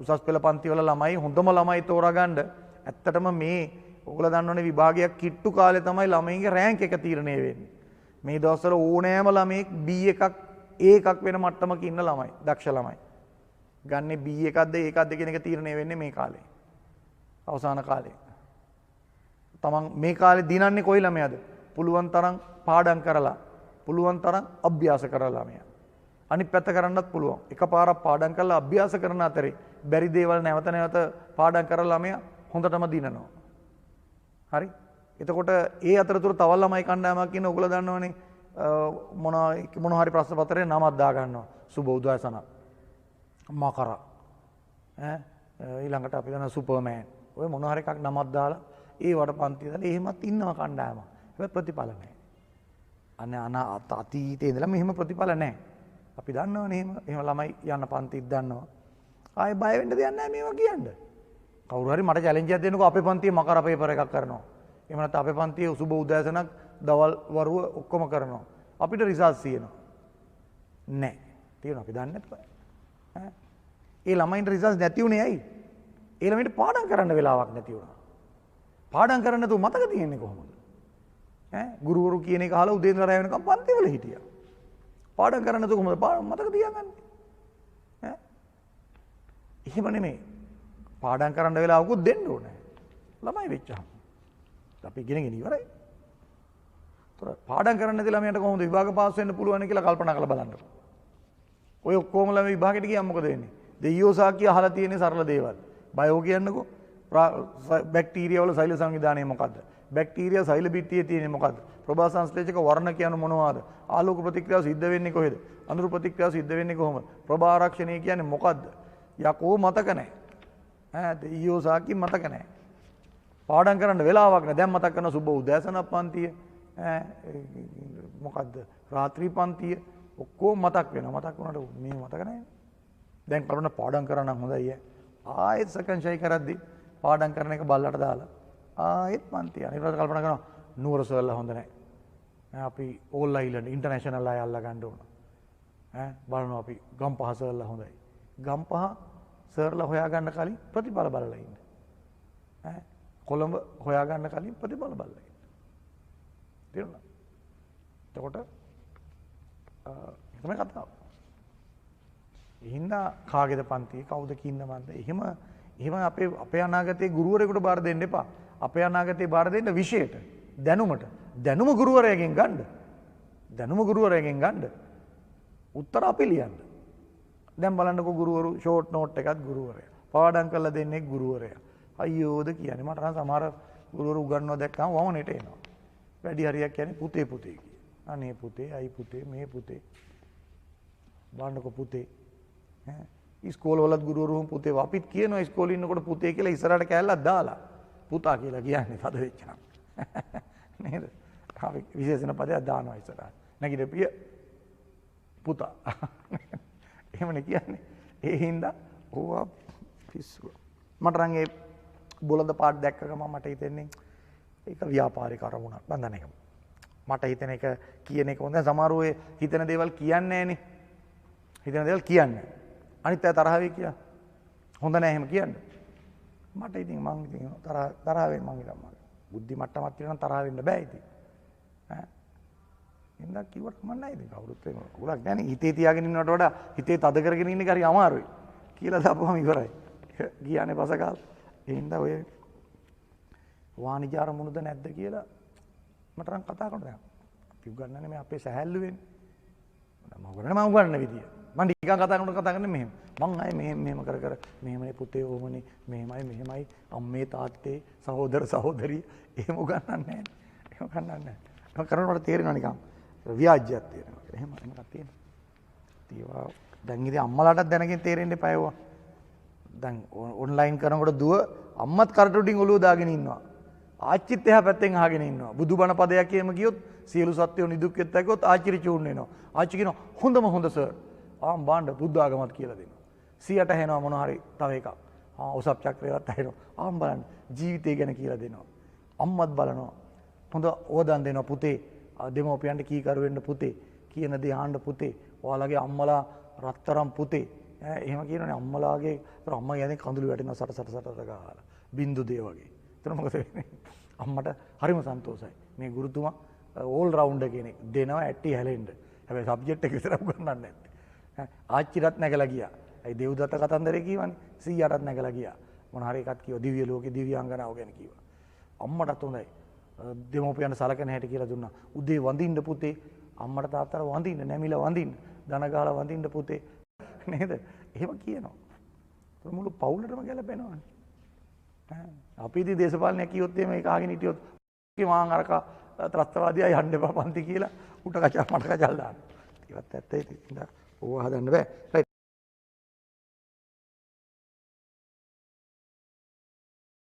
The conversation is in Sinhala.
උසස් පෙළ පන්ති වල ළමයි හොඳම ළමයි තෝරාගන්න ඇත්තටම මේ ඔයගොල්ලෝ දන්නවනේ විභාගයක් කිට්ටු කාලේ තමයි ළමයින්ගේ රෑන්ක් එක තීරණය වෙන්නේ. මේ දවස්වල ඕනෑම ළමයෙක් B එකක් A එකක් වෙන මට්ටමක ඉන්න ළමයි, දක්ෂ ළමයි. ගන්නේ B එකක්ද A එකක්ද කියන එක තීරණය වෙන්නේ මේ කාලේ. අවසාන කාලේ. තමන් මේ කාලේ දිනන්නේ කොයි ළමයාද? පුළුවන් තරම් පාඩම් කරලා, පුළුවන් තරම් අභ්‍යාස කරලා ළමයා. අනිත් පැත්ත කරන්නත් පුළුවන්. එකපාරක් පාඩම් කරලා අභ්‍යාස කරන අතරේ බැරි දේවල් නැවත නැවත පාඩම් කරලා ළමයා හොඳටම දිනනවා. හරි? එතකොට ඒ අතරතුර තව ළමයි කණ්ඩායමක් ඉන්න ඔයගොල්ලෝ දන්නවනේ මොන මොන හරි ප්‍රශ්න පත්‍රේ නමක් දා ගන්නවා. සුබ උදෑසනක්. මකර. ඈ ඊළඟට අපි දන්න සුපර්මෑන්. ඔය මොන හරි එකක් නමක් දාලා ඒ වට පන්ති දාලා එහෙමත් ඉන්නවා කණ්ඩායමක්. හැබැයි ප්‍රතිඵල නැහැ. අනේ අනා අතීතේ ඉඳලා මෙහෙම ප්‍රතිඵල නැහැ. අපි දන්නවනේ එහෙම එහෙම ළමයි යන පන්තිත් දන්නවා. ආයේ බය වෙන්න දෙයක් නැහැ මේවා කියන්න. කවුරු හරි මට චැලෙන්ජ් එකක් දෙන්නකෝ අපේ පන්තියේ මකර පේපර් එකක් කරනවා. එහෙම නැත්නම් අපේ පන්තියේ සුබ උදෑසනක් දවල් වරුව ඔක්කොම කරනවා. අපිට රිසල්ට්ස් තියෙනවා. නෑ. තියෙනවා අපි දන්නේ නැත්නම්. ඈ ඒ ළමයින්ට රිසල්ට්ස් නැති වුණේ ඇයි? ඒ ළමයින්ට පාඩම් කරන්න වෙලාවක් නැති වුණා. පාඩම් කරන්න නැතුව මතක තියෙන්නේ කොහොමද? ඈ ගුරුවරු කියන එක අහලා උදේ ඉඳලා රැ වෙනකම් පන්තිවල හිටියා. පාඩම් කරන්න නැතුව කොහොමද මතක තියාගන්නේ? ඈ එහෙම නෙමෙයි. පාඩම් කරන්න වෙලාවකුත් දෙන්න ඕනේ. ළමයි වෙච්චහම. අපි ඉගෙනගෙන ඉවරයි. ඒතර පාඩම් කරන්න නැති ළමයාට කොහොමද විභාග පාස් වෙන්න පුළුවන් කියලා කල්පනා කරලා බලන්න. ඔය ඔක්කොම ළමයි විභාගෙට ගියාම මොකද වෙන්නේ? දෙයියෝ සාකිය අහලා තියෙන සරල දේවල්. බයෝ කියන්නකෝ. බැක්ටීරියා වල සෛල සංවිධානය මොකද්ද? බැක්ටීරියා සෛල බිත්තියේ තියෙන්නේ මොකද්ද? ප්‍රභා සංශ්ලේෂක වර්ණ කියන්නේ මොනවාද? ආලෝක ප්‍රතික්‍රියාව සිද්ධ වෙන්නේ කොහෙද? අඳුරු ප්‍රතික්‍රියාව සිද්ධ වෙන්නේ කොහොමද? ප්‍රභා ආරක්ෂණය කියන්නේ මොකද්ද? යකෝ මතක නැහැ. ඈ දෙයියෝ සාකි මතක නැහැ. පාඩම් කරන්න වෙලාවක් නැහැ. දැන් මතක් කරන සුබ උදෑසන පන්තිය, ඈ මොකද්ද? රාත්‍රී පන්තිය ඔක්කොම මතක් වෙනවා. මතක් වුණාට මේ මතක නැහැ. දැන් කරුණ පාඩම් කරා නම් හොඳයි ඈ. ආයෙත් සෙකන්ඩ් ෂයි කරද්දි පාඩම් කරන එක බල්ලට දාලා ආයෙත් පන්තිය. ඊට පස්සේ කල්පනා කරනවා නුවර සර්ලා හොඳ නැහැ. අපි ඕල් අයිලන්ඩ් ඉන්ටර්නැෂනල් අය අල්ලා ගන්න ඕන. ඈ බලනවා අපි ගම්පහ සර්ලා හොඳයි. ගම්පහ සර්ලා හොයා ගන්න කලින් ප්‍රතිඵල බලලා ඉන්න. ඈ කොළඹ හොයා ගන්න කලින් ප්‍රතිඵල බලලා ඉන්න. තේරුණා? එතකොට තමයි කතාව. ඒ හින්දා කාගේද පන්තියේ කවුද කින්න මන්ද එහෙම එහෙම අපේ අපේ අනාගතයේ ගුරුවරයෙකුට බාර දෙන්න එපා. අපේ අනාගතේ බාර දෙන්න විෂයට, දැනුමට. දැනුම ගුරුවරයාගෙන් ගන්න. දැනුම ගුරුවරයාගෙන් ගන්න. උත්තර අපි ලියන්න. දැන් බලන්නකෝ ගුරුවරු ෂෝට් නෝට් එකත් ගුරුවරයා. පාඩම් කරලා දෙන්නේ ගුරුවරයා. අයියෝද කියන්නේ මට නම් සමහර ගුරුවරු උගන්වනවා දැක්කම වමනෙට එනවා. වැඩි හරියක් කියන්නේ පුතේ පුතේ කිය. අනේ පුතේ, අයි පුතේ, මේ පුතේ. බලන්නකෝ පුතේ. ඈ ඉස්කෝලවලත් ගුරුවරු පුතේ අපිත් කියනවා ඉස්කෝලේ ඉන්නකොට පුතේ කියලා ඉස්සරහට කෑල්ලක් දාලා පුතා කියලා කියන්නේ තද වෙච්චාම. නේද? අපි විශේෂණ පදයක් දානවා ඉස්සරහට. නැගිටපිය පුතා. එහෙමනේ කියන්නේ. ඒ හින්දා ඕවා පිස්සු. මට නම් ඒ බොළඳ පාට දැක්ක ගමන් මට හිතෙන්නේ ඒක ව්‍යාපාරික අරමුණක්. මං දන්නේ ඒක. මට හිතෙන එක කියන එක හොඳ. සමහරව ඔය හිතන දේවල් කියන්නේ නෑනේ. හිතන දේවල් කියන්නේ. අනිත් අය තරහ වෙයි කියලා. හොඳ නෑ එහෙම කියන්න. මට ඉතින් මං ඉතින් තරහ තරහ වෙන්න මං හිතන්නේ මගේ බුද්ධි මට්ටමක් තියෙනවා නම් තරහ වෙන්න බෑ ඉතින්. ඈ ඉතින් කිව්වට කමක් නෑ ඉතින් කවුරුත් එහෙම උලක් නෑනේ. හිතේ තියාගෙන ඉන්නවට වඩා හිතේ තද කරගෙන ඉන්න එක හරි අමාරුයි. කියලා දාපුවම ඉවරයි. ගියානේ පස කාල. ඒ හින්දා ඔය වාණිජ අරමුණුද නැද්ද කියලා මට නම් කතා කරන්න දැන්. අපි උගන්නන්නේ මේ අපේ සැහැල්ලු වෙන්නේ. මම උගන්නන්නේ මම උගන්නන විදිය. මං නිකන් කතා කරනකොට කතා කරන්නේ මෙහෙම. මං ආයේ මෙහෙම මෙහෙම කර කර මෙහෙමනේ පුතේ ඕමනේ මෙහෙමයි මෙහෙමයි අම්මේ තාත්තේ සහෝදර සහෝදරිය එහෙම උගන්නන්නේ නැහැ. එහෙම උගන්නන්නේ නැහැ. එහෙම කරනකොට තේරෙනවා නිකන් ව්‍යාජ්‍යයක් තේරෙනවා කියලා. එහෙම එහෙම එකක් තියෙනවා. ඒවා දැන් ඉතින් අම්මලාටත් දැනගෙන තේරෙන්න එපා ඒවා. දැන් ඔන්ලයින් කරනකොට දුව අම්මත් කරට උඩින් ඔළුව දාගෙන ඉන්නවා. ආච්චිත් එහා පැත්තෙන් අහගෙන ඉන්නවා. බුදුබණ පදයක් එහෙම ගියොත් සියලු සත්වයෝ නිදුක් වෙත් ඇගොත් ආච්චිට චූන් වෙනවා. ආච්චි කියනවා හොඳම හොඳ සර්. ආම් බාණ්ඩ බුද්ධ ආගමත් කියලා දෙනවා. සියට ඇහෙනවා මොන හරි තව එකක්. ආ ඔසප් චක්‍රයවත් ඇහෙනවා. ආම් බලන්න ජීවිතය ගැන කියලා දෙනවා. අම්මත් බලනවා. හොඳ ඕදන් දෙනවා පුතේ. දෙමව්පියන්ට කීකරු වෙන්න පුතේ. කියන දේ අහන්න පුතේ. ඔයාලගේ අම්මලා රත්තරන් පුතේ. ඈ එහෙම කියනවනේ අම්මලාගේ. ඒතර අම්මා කියන්නේ කඳුළු වැටෙනවා සට සට සට සට ගාලා. බින්දු දේ වගේ. එතන මොකද වෙන්නේ? අම්මට හරිම සන්තෝසයි. මේ ගුරුතුමා ඕල් රවුන්ඩර් කෙනෙක්. දෙනවා ඇටි හැලෙන්න. හැබැයි සබ්ජෙක්ට් එක විතරක් උගන්වන්නේ නැත්තේ. ඈ ආච්චිටත් නැගලා ගියා. ඇයි දෙව්දත්ත කතන්දරේ කියවනේ. සීයාටත් නැගලා ගියා. මොන හරි එකක් කිව්වා. දිව්‍ය ලෝකේ දිව්‍යාංගනාව ගැන කිව්වා. අම්මටත් හොඳයි. දෙමව්පියන්ට සලකන හැටි කියලා දුන්නා. උදේ වඳින්න පුතේ. අම්මට තාත්තට වඳින්න, නැමිලා වඳින්න, දන ගහලා වඳින්න පුතේ. නේද? එහෙම කියනවා. මුළු පවුලටම ගැලපෙනවනේ. අපි ඉතින් දේශපාලනයක් කිව්වොත් එහෙම ඒක අහගෙන හිටියොත් මාන් අරක ත්‍රස්තවාදියා යන්න එපා පන්ති කියලා උට කචල් මට කචල් දානවා. ඒවත් ඇත්ත ඉතින්. ඕවා හදන්න බෑ. රයිට්.